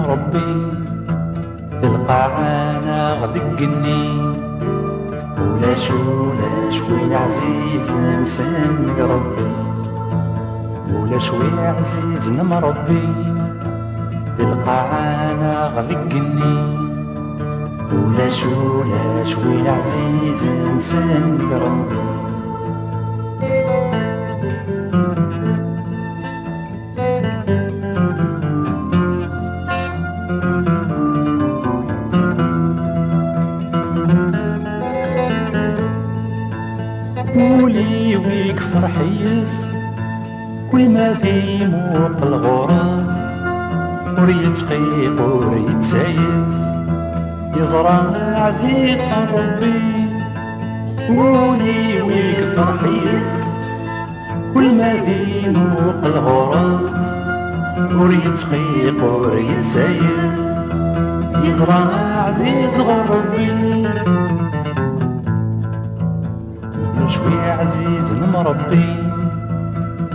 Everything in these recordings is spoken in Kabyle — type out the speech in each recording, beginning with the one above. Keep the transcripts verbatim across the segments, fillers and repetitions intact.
Ṛebbi, d lqaɛa neɣ deg igenni, ulac, ulac win ɛzizen s nnig Ṛebbi. Ulac win ɛzizen am Ṛebbi, d lqaɛa neɣ deg igenni, ulac, ulac win ɛzizen s nnig Ṛebbi. Ul-iw i yefreḥ yes, kul ma d-imuqel ɣur-s, ur yettxiq, ur yettayes, yeẓra aɛziz Ṛebbi. Ul-iw i yefreḥ yes, kul ma d-imuqel ɣur-s, ur yettxiq, ur yettayes, yeẓra aɛziz ɣur Ṛebbi. Ulac wi ɛzizen am Ṛebbi,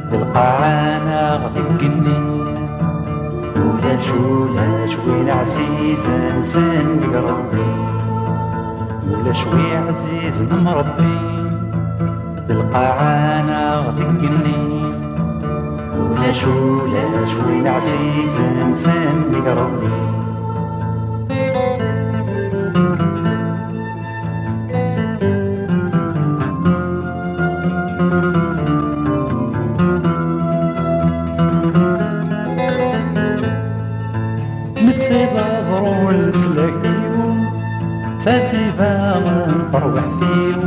d lqaɛa neɣ deg igenni. Ulac, ulac win ɛzizen s nnig Ṛebbi. Ulac wi ɛzizen am Ṛebbi, d lqaɛa neɣ deg igenni. Ulac, ulac win ɛzizen s nnig Ṛebbi. Netta d aẓru n leslak-iw, d taziba n terwiḥt-iw,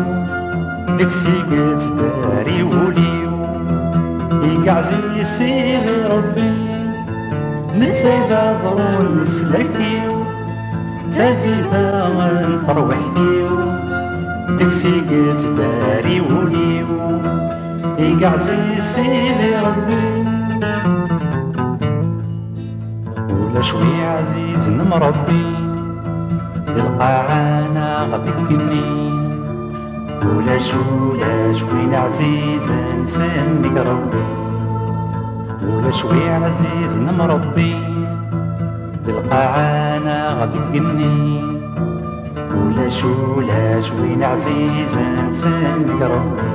deg-s i yettdari wul-iw, igeɛz-iyi Sidi Ṛebbi. Netta d aẓru n leslak-iw, d taziba n terwiḥt-iw, deg-s i yettdari wul-iw, igeɛz-iyi Sidi Ṛebbi. Ulac wi ɛzizen am Ṛebbi, di lqaɛa neɣ deg igenni. Ulac, ulac win ɛzizen s nnig Ṛebbi. Ulac wi ɛzizen am Ṛebbi, di lqaɛa neɣ deg igenni. Ulac, ulac win ɛzizen s nnig Ṛebbi.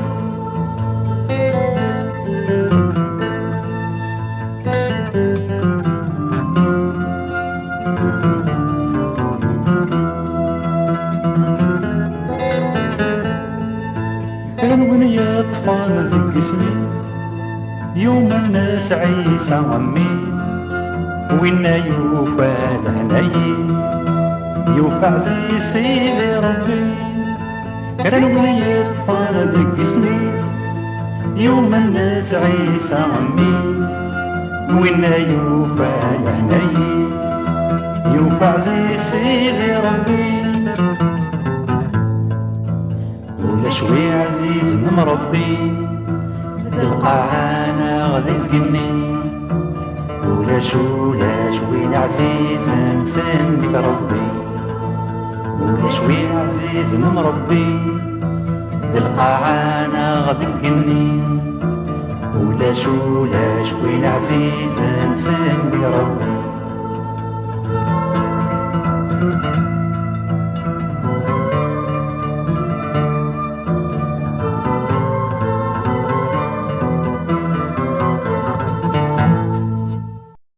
Kra n win yeṭṭfen deg isem-is, yumen s Ɛisa mmi-s, winna yufa lehnayis, yufa ɛziz Sidi Ṛebbi. Kra n win yeṭṭfen deg isem-is, yumen s Ɛisa mmi-s, winna yufa lehnayis, yufa ɛziz Sidi Ṛebbi. Ulac wi ɛzizen am Ṛebbi, di lqaɛa neɣ deg igenni. Ulac, ulac win ɛzizen s nnig Ṛebbi. Ulac wi ɛzizen am Ṛebbi, di lqaɛa neɣ deg igenni. Ulac, ulac win ɛzizen s nnig Ṛebbi.